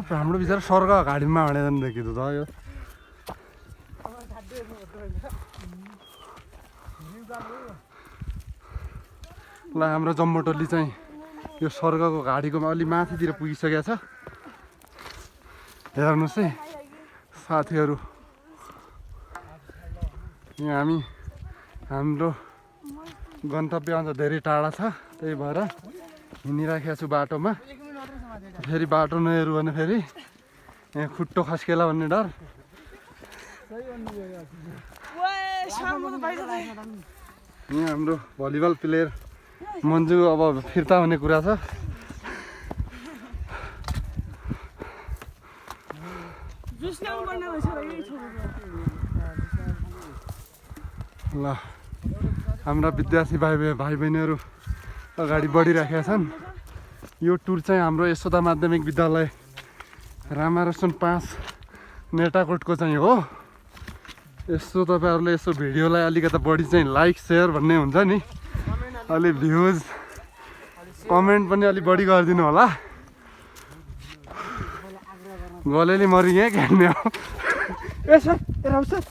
हाम्रो बिचरा स्वर्ग घाडीमा भनेर देखिँदो त यो ल हाम्रो जम्मू टोली चाहिँ यो स्वर्गको घाडीकोमा अलि माथितिर पुगिसकेको छ हेर्नुहोस् है साथीहरू यहाँ हाम्रो गन्तव्यमा धेरै टाढा छ त्यही भएर हिँडिराखेको छु बाटोमा फेरि बाटो नहेर्नु भने फेरि यहाँ खुट्टो खस्केला भन्ने डर यहाँ हाम्रो भलिबल प्लेयर मन्जु अब फिर्ता हुने कुरा छ ल हाम्रा विद्यार्थी भाइ बहिनीहरू अगाडि बढिराखेका छन् यो टुर चाहिँ हाम्रो यशोदा माध्यमिक विद्यालय रामारोसन 5 नेटाकोटको चाहिँ हो यसो तपाईँहरूले यसो भिडियोलाई अलिकति बढी चाहिँ लाइक सेयर भन्ने हुन्छ नि अलि भ्युज कमेन्ट पनि अलि बढी गरिदिनु होला गलेली मरि यहीँ खेल्ने हो ए सर ए राउ सर